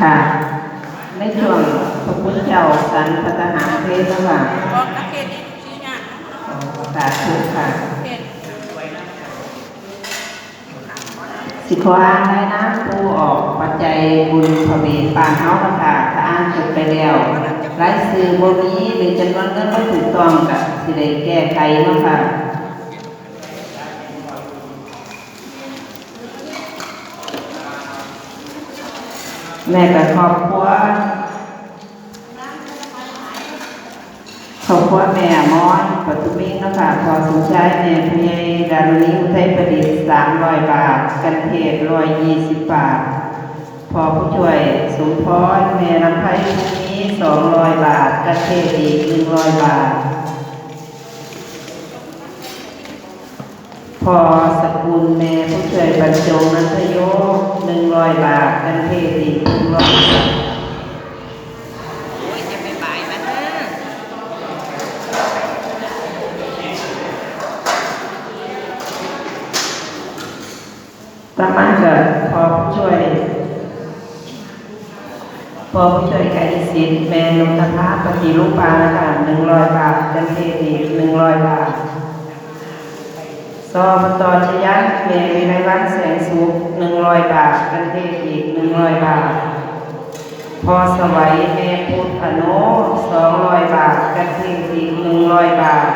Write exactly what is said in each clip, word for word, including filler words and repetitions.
ค่ะ ในช่วงพระคุณเจ้าสันพัฒหารเพลเนาะค่ะ อ๋อ สาธุค่ะ สิขออ่านรายนามผู้ออกปัจจัยบุญพระเวทบ้านเฮาเนาะค่ะ ถ้าอ่านจบไปแล้ว รายชื่อบ่มี หรือจำนวนเงินบ่ถูกต้อง ก็สิได้แก้ไขเนาะค่ะ แม่กับครอบครัว ครอบครัวแม่อมร ปทุมมิงเนาะค่ะ พ่อสมชาย แม่ผู้ใหญ่ดารุณี อุทัยประดิษฐ์ สามร้อยบาท กันเทศ ร้อยยี่สิบบาท พ่อผู้ช่วยสมพร แม่ลำไพ ผู้มี สองร้อยบาท กันเทศอีก หนึ่งร้อยบาท พ่อสกุล แม่ผู้ช่วยบรรจง นันทโย หนึ่งร้อยบาท กันเทศอีก หนึ่งร้อยบาท โอ้ย จะไปบายมันนะ ต่อมาก็พ่อผู้ช่วย พ่อผู้ช่วยกายสิทธิ์ แม่นนทภา ปฏิรูปานะคะ หนึ่งร้อยบาท กันเทศอีก หนึ่งร้อยบาท สปต ชยัน แม่วิไลวรรณ แสงสุข หนึ่งร้อยบาท กันเทศอีก หนึ่งร้อยบาท พ่อสวัย แม่พุทธอโน สองร้อยบาท กันเทศอีก หนึ่งร้อยบาท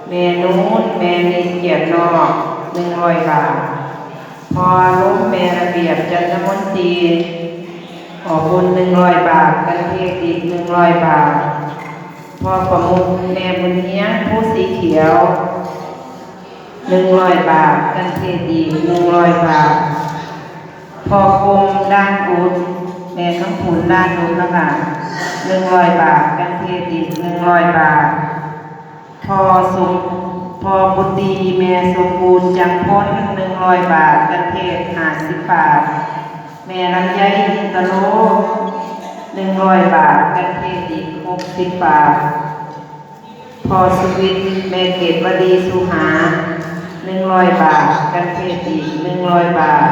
แม่นูน แม่นิดเกียรตินอก หนึ่งร้อยบาท พ่ออารมณ์ แม่ระเบียบ จันทมนตรี ออกบุญ หนึ่งร้อยบาท กันเทศอีก หนึ่งร้อยบาท พ่อประมุข แม่บุญเฮียง ผู้สีเขียว หนึ่งร้อยบาท กันเทศอีก หนึ่งร้อยบาท พ่อกรม ด่านอุด แม่คำผุน ด่านอุดนะคะ หนึ่งร้อยบาท กันเทศอีก หนึ่งร้อยบาท พ่อสม พ่อบุตรี แม่สมบูรณ์ จังพล หนึ่งร้อยบาท กันเทศ ห้าสิบบาท แม่ลำไย อินตโล หนึ่งร้อยบาท กันเทศอีก หกสิบบาท พ่อสุวิทย์ แม่เกตวดี สุหา หนึ่งร้อยบาท กันเทศอีก หนึ่งร้อยบาท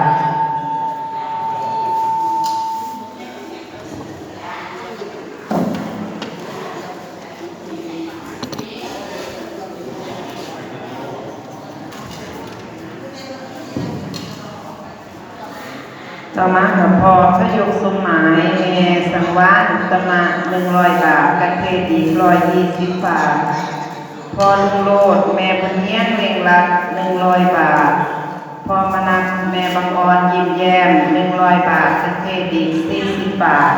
ต่อมาค่ะ พ่อชยกสมหมาย แม่สังวาน อุตตมะ หนึ่งร้อยบาท กันเทศอีก ร้อยยี่สิบบาท พ่อลุงโลด แม่บุญเฮียง เร่งรัด หนึ่งร้อยบาท พ่อมนัส แม่บังออน ยิ้มแย้ม หนึ่งร้อยบาท กันเทศอีก สี่สิบบาท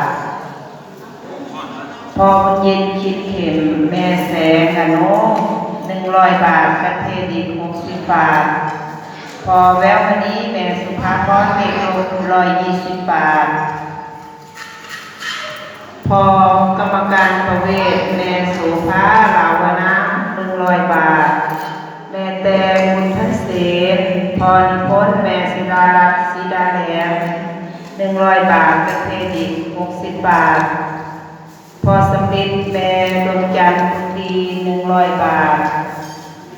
พ่อบุญเย็น คิดเข็ม แม่แสง อโน หนึ่งร้อยบาท กันเทศอีก หกสิบบาท พ่อแววมณี แม่สุภาพร เลขรถ ร้อยยี่สิบบาท พ่อกรรมการประเวศ แม่โสภา ลาวนาม หนึ่งร้อยบาท แม่แตง บุญทันเสน พ่อนิพนธ์ แม่สุดารัตน์ สีดาแหลม หนึ่งร้อยบาท กันเทศอีก หกสิบบาท พ่อสำริด แม่ดวงจันทร์ บุญดี หนึ่งร้อยบาท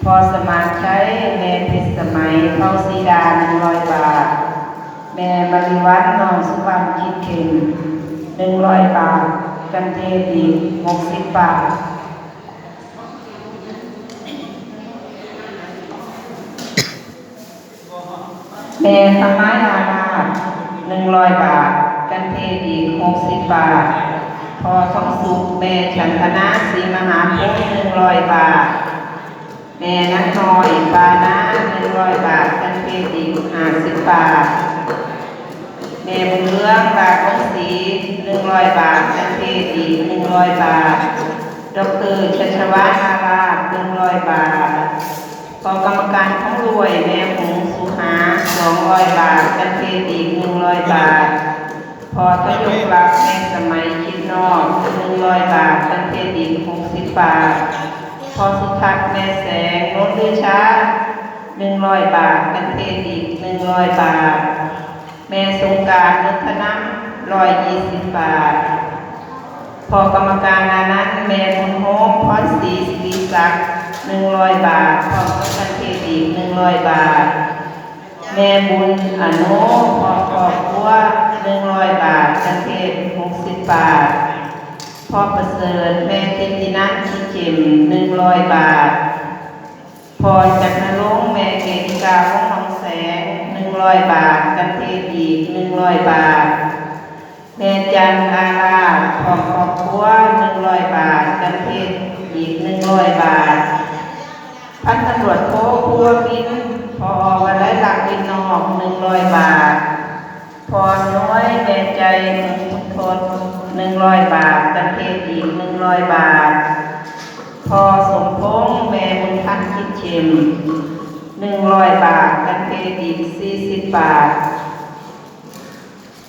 พ่อสมานชัย แม่เพชรสมัย เผ่าสีดา หนึ่งร้อยบาท แม่มณีวัน น้องสุวรรณ คิดเข็ม หนึ่งร้อยบาท กันเทศอีก หกสิบบาท แม่สมัย ลาลา หนึ่งร้อยบาท กันเทศอีก หกสิบบาท พ่อทองสุข แม่ฉันทนา ศรีมหาโพธิ์ หนึ่งร้อยบาท แม่นางน้อย ปานา หนึ่งร้อยบาท กันเทศอีก ห้าสิบบาท แม่บุญเรือง ลาดวงศรี หนึ่งร้อยบาท กันเทศอีก หนึ่งร้อยบาท ดอกเตอร์ ชัชวาล ลาลาด หนึ่งร้อยบาท พ่อกรรมการของรวย แม่หงสุหา สองร้อยบาท กันเทศอีก หนึ่งร้อยบาท พ่อทยกรัก แม่สมัย คิดนอก หนึ่งร้อยบาท กันเทศอีก หกสิบบาท พ่อสุทัศน์ แม่แสง โนนลือชา หนึ่งร้อยบาท กันเทศอีก หนึ่งร้อยบาท แม่สงกรานต์ นุชนำ ร้อยยี่สิบบาท พ่อกรรมการนานั้น แม่บุญโฮม พรศรี สิริศักดิ์ หนึ่งร้อยบาท พร้อมกับกันเทศอีก หนึ่งร้อยบาท แม่บุญ อโน พร้อมครอบครัว หนึ่งร้อยบาท กันเทศ หกสิบ บาท พ่อประเสริฐ แม่ทิตินันท์ คิดเข็ม หนึ่งร้อย บาท พ่อจักรนรงค์ แม่เกติกา วงศ์หนองแสง หนึ่งร้อย บาท กันเทศอีก หนึ่งร้อย บาท แม่จันทร์ อาราธ พร้อมครอบครัว หนึ่งร้อย บาท กันเทศอีก หนึ่งร้อย บาท พันตำรวจโท ภูวมินทร์ ผอ.วลัยลักษณ์ วินนอก หนึ่งร้อย บาท พ่ออำนวย แม่ใจ หงส์พุทธทด หนึ่งร้อย บาท กันเทศอีก หนึ่งร้อย บาท พ่อสมพงษ์ แม่บุญทัน คิดเข็ม หนึ่งร้อย บาท กันเทศอีก สี่สิบ บาท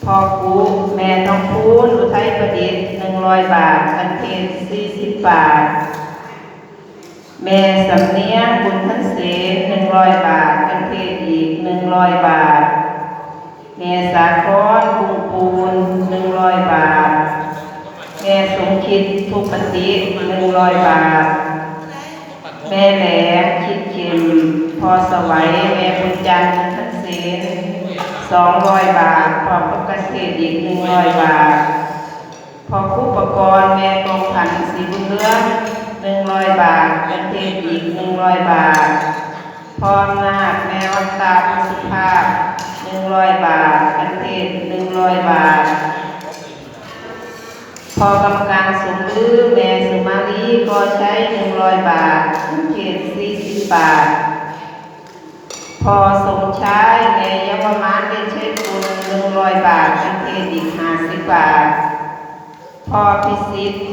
พ่อกุ แม่ทองพูน อุทัยประดิษฐ์ หนึ่งร้อย บาท กันเทศ สี่สิบ บาท แม่สำเนียง บุญทันเสน หนึ่งร้อย บาท กันเทศอีก หนึ่งร้อย บาท แม่สาคร บุญปูน หนึ่งร้อย บาท แม่สมคิด ทุปติ หนึ่งร้อย บาท แม่แหลม คิดเข็ม พ่อสวัย แม่บุญจันทร์ บุญทันเสน สองร้อย บาท พร้อมกับกันเทศอีก หนึ่งร้อย บาท พ่อครูประกรณ์ แม่กองพัน ศรีบุญเรือง หนึ่งร้อย บาท กันเทศอีก หนึ่งร้อย บาท พ่ออำนาจ แม่วังตา บุญสุภาพ หนึ่งร้อย บาท กันเทศ หนึ่งร้อย บาท พ่อกรรมการสมฤทธิ์ แม่สุมาลี กอชัย หนึ่งร้อย บาท กันเทศ สี่สิบ บาท พ่อสมชาย แม่เยาวมาน เดชชัยกุล หนึ่งร้อย บาท กันเทศอีก ห้าสิบ บาท พ่อพิสิทธิ์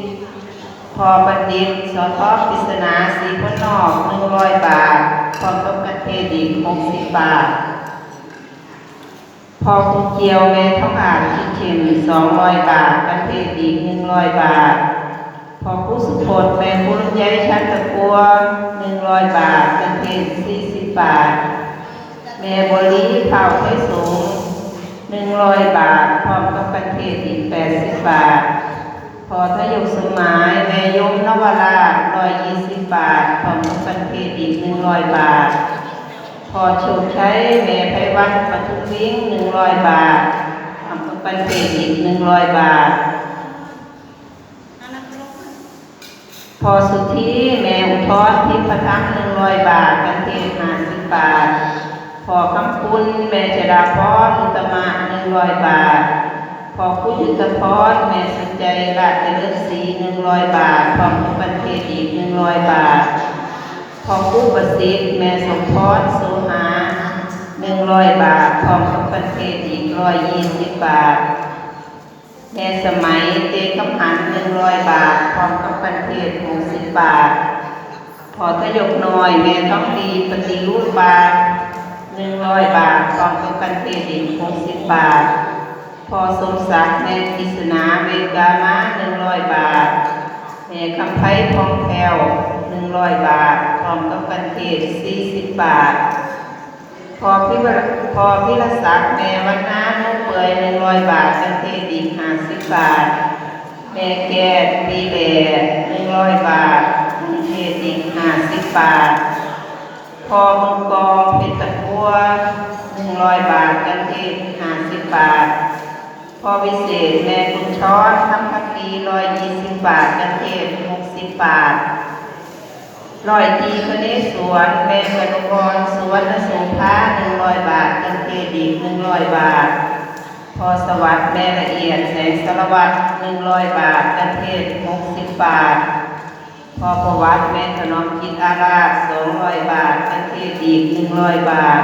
พ่อบัณฑิต สอทอ ปริศนา ศรีพลนอก หนึ่งร้อย บาท พร้อมกับกันเทศอีก หกสิบ บาท พ่อครูเจียว แม่ทองอาจ คิดเข็ม สองร้อย บาท กันเทศอีก หนึ่งร้อย บาท พ่อครูสุพจน์ แม่ครูลำไย ชันตะกัว หนึ่งร้อย บาท กันเทศ สี่สิบ บาท แม่บัวลี เผ่าไทยสงฆ์ หนึ่งร้อย บาท พร้อมกับกันเทศอีก แปดสิบ บาท พ่อทยกสมหมาย แม่ยมนวราช ร้อยยี่สิบ บาท พร้อมกับกันเทศอีก หนึ่งร้อย บาท พ่อโชคชัย แม่ไพวัน ปทุมวิง หนึ่งร้อย บาท พร้อมกับกันเทศอีก หนึ่งร้อย บาท พ่อสุธี แม่อุทร ทิพย์ประทัง หนึ่งร้อย บาท กันเทศ ห้าสิบ บาท พ่อคำปุณ แม่จราพร อุตตมะ หนึ่งร้อย บาท พ่อครูยุทธพร แม่สุใจ ราชเจริญศรี หนึ่งร้อย บาท พร้อมกับกันเทศอีก หนึ่งร้อย บาท พ่อครูประสิทธิ์ แม่สมพร โสหา หนึ่งร้อย บาท พร้อมกับกันเทศอีก ร้อยยี่สิบ บาท แม่สมัย เตคำหัน หนึ่งร้อย บาท พร้อมกับกันเทศ หกสิบ บาท พ่อทยกน้อย แม่ทองดี ปฏิรูปบาท หนึ่งร้อย บาท พร้อมกับกันเทศอีก หกสิบ บาท พ่อสมศักดิ์ แม่กฤษณา เวกามา หนึ่งร้อย บาท แม่คำไพ พองแก้ว หนึ่งร้อย บาท พร้อมกับกันเทศ สี่สิบ บาท พ่อพิวร- พ่อพิรศักดิ์ แม่วันนา หนูเปื่อย หนึ่งร้อย บาท กันเทศอีก ห้าสิบ บาท แม่แก้ว ปีแหล่ หนึ่งร้อย บาท กันเทศอีก ห้าสิบ บาท พ่อมังกร เพชรตะกัว หนึ่งร้อย บาท กันเทศ ห้าสิบ บาท พ่อวิเศษ แม่กุญชร คำพักดี ร้อยยี่สิบ บาท กันเทศ หกสิบ บาท ร้อยตรี คเนศวร แม่กนกกร สุวรรณโสภา หนึ่งร้อย บาท กันเทศอีก หนึ่งร้อย บาท พ่อสวัสดิ์ แม่ละเอียด แสงสารวัตร หนึ่งร้อย บาท กันเทศ หกสิบ บาท พ่อประวัติ แม่ถนอมจิตอาราช สองร้อย บาท กันเทศอีก หนึ่งร้อย บาท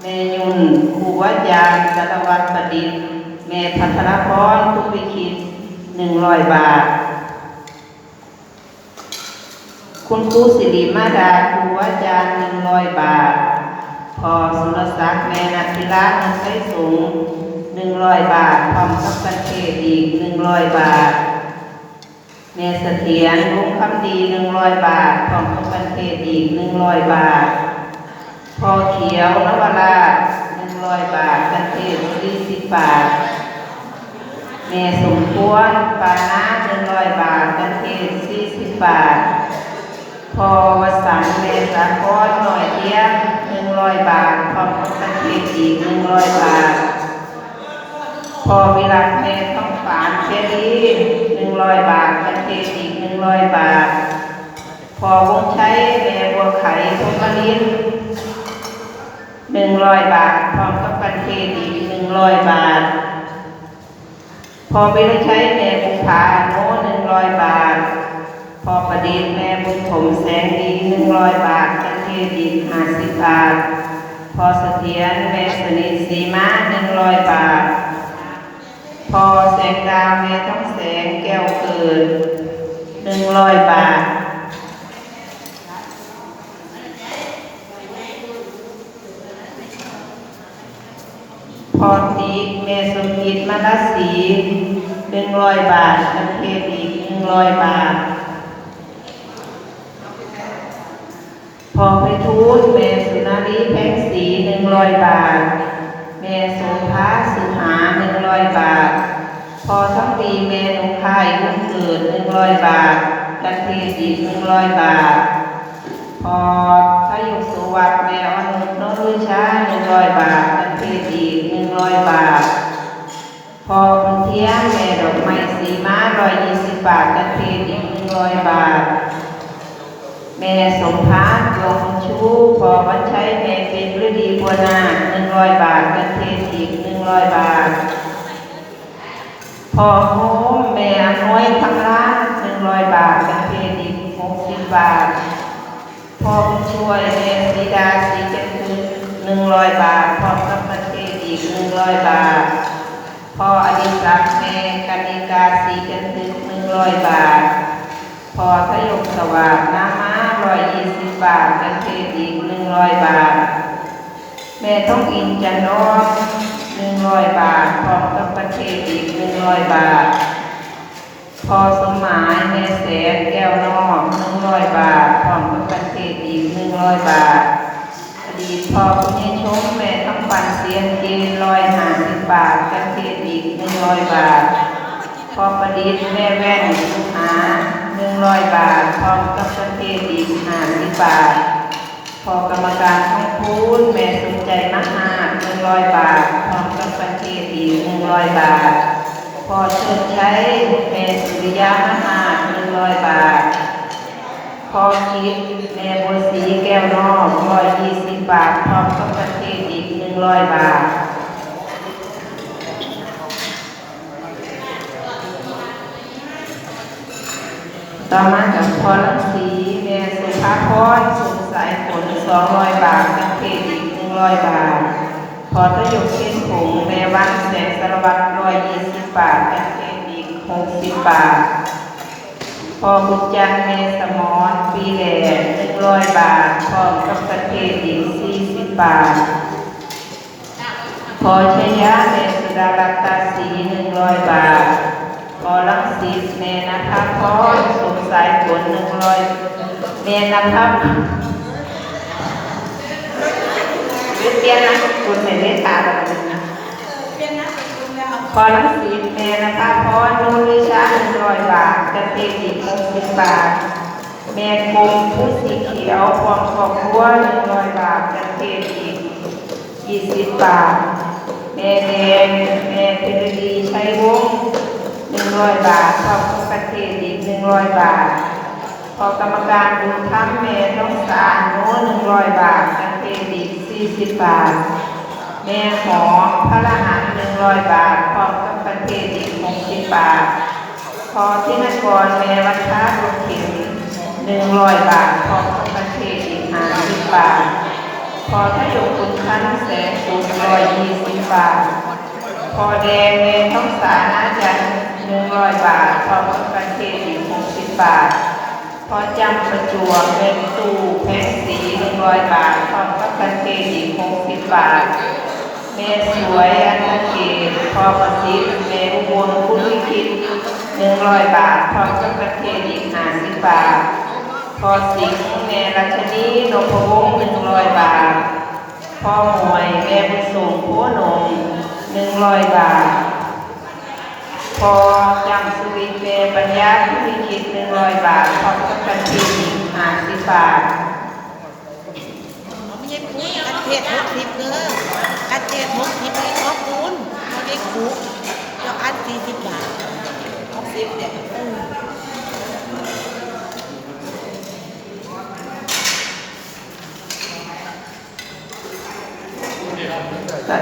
แม่ยุ่น ครูวาจารย์ สารวัตรประดิษฐ์ แม่พัทรพร คุณวิคิต หนึ่งร้อย บาท คุณครูสิริมาดา ครูวาจารย์ หนึ่งร้อย บาท พ่อสุรศักดิ์ แม่นัทธิรา นกไทยสงฆ์ หนึ่งร้อย บาท พร้อมกับกันเทศอีก หนึ่งร้อย บาท แม่เสถียร วงศ์คำดี หนึ่งร้อย บาท พร้อมกับกันเทศอีก หนึ่งร้อย บาท พ่อเขียว นวราช หนึ่งร้อย บาท กันเทศ สี่สิบ บาท แม่สมควร ปานา หนึ่งร้อย บาท กันเทศ สี่สิบ บาท พ่อวสันต์ แม่สาคร น้อยเตี้ย หนึ่งร้อย บาท พร้อมกับกันเทศอีก หนึ่งร้อย บาท พ่อวิรัตน์แม่ทองฝาน เชลี หนึ่งร้อยบาท กันเทศอีก หนึ่งร้อยบาท พ่อวงชัยแม่บัวไข่ พรหมลิน หนึ่งร้อยบาท พร้อมกับกันเทศอีก หนึ่งร้อยบาท พ่อวิรชัยแม่บุภา โน หนึ่งร้อยบาท พ่อประดิษฐ์แม่บุญถม แสงดี หนึ่งร้อยบาท กันเทศอีก ห้าสิบบาท พ่อเสถียรแม่สนิท สีมา หนึ่งร้อยบาท พ่อแสงดาวแม่ทองแสง แก้วเกิด หนึ่งร้อยบาท พ่อติ๊กแม่สมจิต มาลาสี หนึ่งร้อยบาท กันเทศอีก หนึ่งร้อยบาท พ่อไพฑูรย์แม่สุนารี แพงศรี หนึ่งร้อยบาท แม่โสภา สุหา หนึ่งร้อยบาท พ่อทองดีแม่หนูพาย บุญเกิด หนึ่งร้อยบาท กันเทศอีก หนึ่งร้อยบาท พ่อทยกสุวัสดิ์แม่อ่อนนุช นนฤชา หนึ่งร้อยบาท กันเทศอีก หนึ่งร้อยบาท พ่อบุญเทียมแม่ดอกไม้ สีมา ร้อยยี่สิบบาท กันเทศอีก หนึ่งร้อยบาท แม่สมภาร ดวงบุญชู พ่อวันชัยแม่เป็นฤดี บัวนาค หนึ่งร้อยบาท กันเทศอีก หนึ่งร้อยบาท พ่อโฮมแม่อำนวย คำลา หนึ่งร้อยบาท กันเทศอีก หกสิบบาท พ่อบุญช่วยแม่สีดา สีจันทร์ หนึ่งร้อยบาท พร้อมกับกันเทศอีก หนึ่งร้อยบาท พ่ออดิศักดิ์แม่กนิกา สีจันทร์ หนึ่งร้อยบาท พ่อทยกสวัสดิ์ น้ำมา ร้อยยี่สิบบาท กันเทศอีก หนึ่งร้อยบาท แม่ทองอิน จันทร์อ่อน หนึ่งร้อยบาท พร้อมกับกันเทศอีก หนึ่งร้อยบาท พ่อสมหมายแม่แสน แก้วนอก หนึ่งร้อยบาท พร้อมกับกันเทศอีก หนึ่งร้อยบาท อดีตพ่อผู้ใหญ่ชมแม่ทองปัน เสียงเจน ร้อยห้าสิบบาท กันเทศอีก หนึ่งร้อยบาท พ่อประดิษฐ์แม่แว่น สุหา หนึ่งร้อยบาท พร้อมกับกันเทศอีก ห้าสิบบาท พ่อกรรมการทองพูนแม่สมใจ มหาด หนึ่งร้อยบาท พร้อมกับกันเทศอีก หนึ่งร้อยบาท พ่อเชิดชัยแม่สุริยา มหาด หนึ่งร้อยบาท พ่อคิดแม่บัวศรี แก้วนอก ร้อยยี่สิบบาท พร้อมกับกันเทศอีก หนึ่งร้อยบาท ต่อมากับพ่อรังสีแม่สุภาพร สุขสายฝน สองร้อยบาท กันเทศอีก หนึ่งร้อยบาท พ่อทยกเชียงผงแม่วัน แสงสารวัตร ร้อยยี่สิบบาท กันเทศอีก หกสิบบาท พ่อบุญจันทร์แม่สมร ปีแหลก หนึ่งร้อยบาท พร้อมกับกันเทศอีก สี่สิบบาท พ่อชยาแม่สุดารัตน์ ตาสี หนึ่งร้อยบาท พ่อรังสิตแม่นภาพร สมสายฝน หนึ่งร้อย แม่นภาพ หรือเปลี่ยนนามสกุลให้แม่ตาบัดนี้นะ พ่อรังสิตแม่นภาพร นนฤชา หนึ่งร้อยบาท กันเทศอีก หกสิบบาท แม่กลม ผู้สีเขียว พร้อมครอบครัว หนึ่งร้อยบาท กันเทศอีก ยี่สิบบาท แม่แดง แม่เพชรดี ชัยวงศ์ หนึ่งร้อยบาท พร้อมกับกันเทศอีก หนึ่งร้อยบาท พ่อกรรมการบุญธรรมแม่ทองสา โน หนึ่งร้อยบาท กันเทศอีก สี่สิบบาท แม่หอม พระรหันต์ หนึ่งร้อยบาท พร้อมกับกันเทศอีก หกสิบบาท พ่อธินกรแม่วัฒนา ดวงเข็ม หนึ่งร้อยบาท พร้อมกับกันเทศอีก ห้าสิบบาท พ่อทยกคุณพันธ์ แสงสุข ร้อยยี่สิบบาท พ่อแดงแม่ทองสา นาจันทร์ หนึ่งร้อยบาท พร้อมกับกันเทศอีก หกสิบบาท พ่อจำประจวบแม่ตู้ แพงศรี หนึ่งร้อยบาท พร้อมกับกันเทศอีก หกสิบบาท แม่สวย อันตะเกต พ่อประสิทธิ์ แม่อุบล คุณวิคิด หนึ่งร้อยบาท พร้อมกับกันเทศอีก ห้าสิบบาท พ่อสิงห์แม่รัชนี นพวงศ์ หนึ่งร้อยบาท พ่อหมวยแม่บุญส่ง โพนม หนึ่งร้อยบาท พ่อจำสุวิทย์แม่ปัญญา คุณวิคิด หนึ่งร้อยบาท พร้อมกับกันเทศอีก ห้าสิบบาท เอาไม่ใช่ปุ๊บกันเทศหกสิบเด้อกันเทศหกสิบเลยขอบคุณเขาได้คุก สี่สิบบาท หกสิบเนี่ย เออ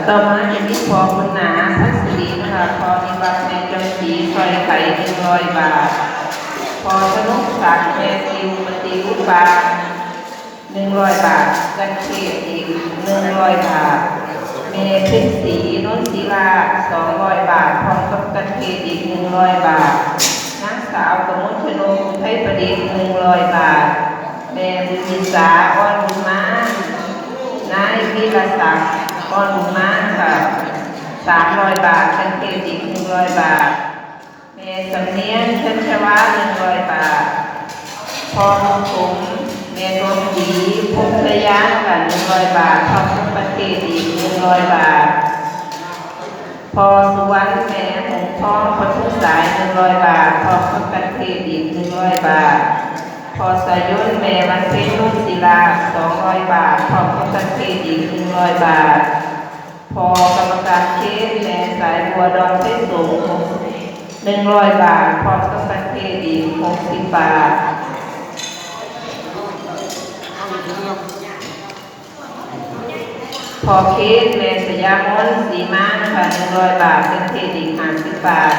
ต่อมาจะมีพ่อบุญนา พัสดีนะคะ พ่อนิวัฒน์ แม่จำศรี ซอยไข่ หนึ่งร้อยบาท พ่อธนงศักดิ์ แม่ติว ปฏิรูปปา หนึ่งร้อยบาท กันเทศอีก หนึ่งร้อยบาท แม่เพ็ญศรี นนศิลา สองร้อยบาท พร้อมกับกันเทศอีก หนึ่งร้อยบาท นางสาวกมลชนก ไทยประดิษฐ์ หนึ่งร้อยบาท แม่บุญวิสา อ่อนบุญมา นายวีรศักดิ์ อ่อนบุญมาค่ะ สามร้อยบาท กันเทศอีก หนึ่งร้อยบาท แม่สำเนียง ชัชวาล หนึ่งร้อยบาท พ่อบุญถม แม่ดวงดี พงษ์ชยา ค่ะ หนึ่งร้อยบาท พร้อมกับกันเทศอีก หนึ่งร้อยบาท พ่อสุวรรณ แม่หงส์ทอง ปทุมสาย หนึ่งร้อยบาท พร้อมกับกันเทศอีก หนึ่งร้อยบาท พ่อสายน แม่วันเพ็ญ นนศิลา สองร้อยบาท พร้อมกับกันเทศอีก หนึ่งร้อยบาท พ่อกรรมการเชน แม่สายบัว ดอนไทสง หนึ่งร้อยบาท พร้อมกับกันเทศอีก หกสิบบาท พ่อเคน แม่สยามน ศรีมานะคะ หนึ่งร้อยบาท กันเทศอีก ห้าสิบบาท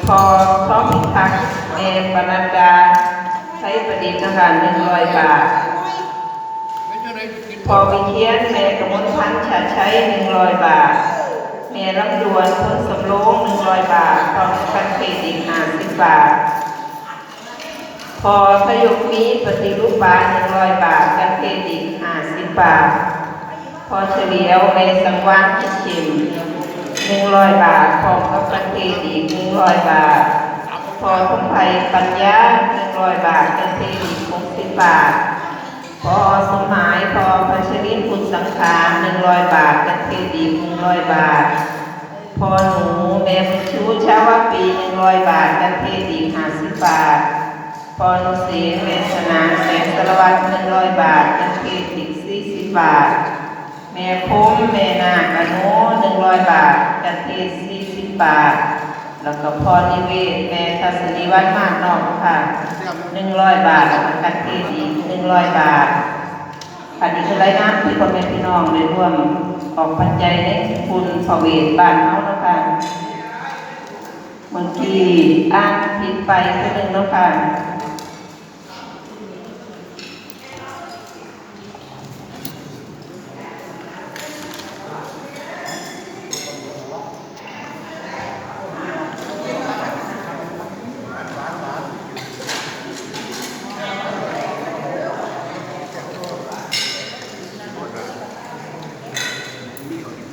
พ่อทองพิทักษ์ แม่ปนัดดา ไทยประดิษฐ์นะคะ หนึ่งร้อยบาท พ่อวิเชียร แม่กมลพันธ์ ชาติชัย หนึ่งร้อยบาท แม่ลำดวน พลสำโรง หนึ่งร้อยบาท พร้อมกับกันเทศอีก ห้าสิบบาท พ่อทยกมี ปฏิรูปปา หนึ่งร้อยบาท กันเทศอีก ห้าสิบบาท พ่อเฉลียว แม่สังวาน คิดเข็ม หนึ่งร้อยบาท พร้อมกับกันเทศอีก หนึ่งร้อยบาท พ่อทองไพปัญญา หนึ่งร้อยบาท กันเทศอีก หกสิบบาท พ่อสมหมาย พ่อพัชรินทร์ คุณสังขาร หนึ่งร้อยบาท กันเทศอีก หนึ่งร้อยบาท พ่อหนู แม่บุญชู ชาวปี หนึ่งร้อยบาท กันเทศอีก ห้าสิบบาท พ่อหนูเสน แม่สนาน แสงสารวัตร หนึ่งร้อยบาท กันเทศอีก สี่สิบบาท แม่พรม แม่นาค อนุ หนึ่งร้อยบาท กันเทศ สี่สิบบาท แล้วก็พ่อนิเวศ แม่ทัศนีวัน มากนอกค่ะ หนึ่งร้อยบาท แล้วก็กันเทศอีก หนึ่งร้อยบาท อันนี้คือรายงานที่พ่อแม่พี่น้องได้ร่วมออกปัจจัยในบุญพระเวทบ้านเฮาเนาะค่ะ เมื่อกี้อ่านผิดไปตัวหนึ่งเนาะค่ะ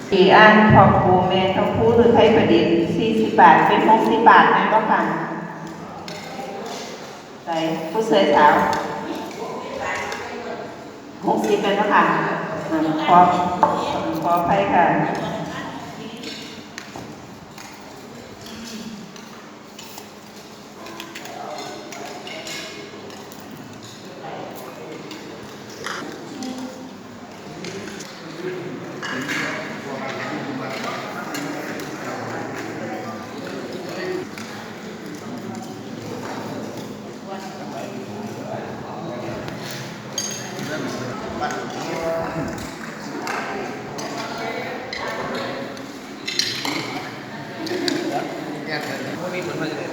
ที่อ่านพ่อครูแม่ทองภู หรือไทยประดิษฐ์ สี่สิบบาท เป็น หกสิบบาท แม่นบ่คะ ใส่ผู้ช่วยสาว หกสิบ แม่นบ่คะ อ่า ขอ ขออภัยค่ะ เนี่ย พวกนี้เหมือนมันจะได้